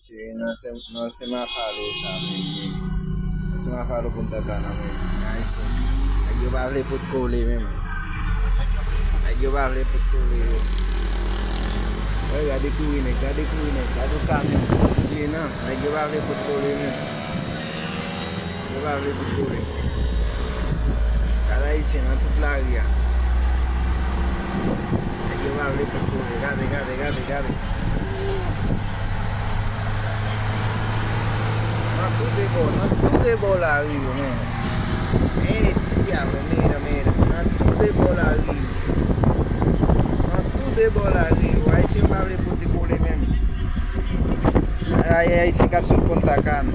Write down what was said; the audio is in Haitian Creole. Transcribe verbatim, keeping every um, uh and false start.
Se nan Sen- nan Sen Mafalo sa menm. Nan Sen Mafalo Punta Cana menm. Ayisyen. Nèg yo pa vle pot kole menm. Nèg yo pa vle pot kole yo. Wè, gade kouri nèg, gade kouri nèg, gade kamyon. Tire nan, nèg yo pa vle pot kole menm. Yo pa vle pot kole. Gade ayisyen nan tout lari a. Nèg yo pa vle pot kole. Gade, gade, gade, gade. Nan tou de bò, nan tou de bò lari yo, men. Men, ya, men, men, men, nan tou de bò lari yo. Nan tou de bò lari yo. Ayisyen pa vle pote kole menm. Ay, ayisyen k ap sot Punta Cana.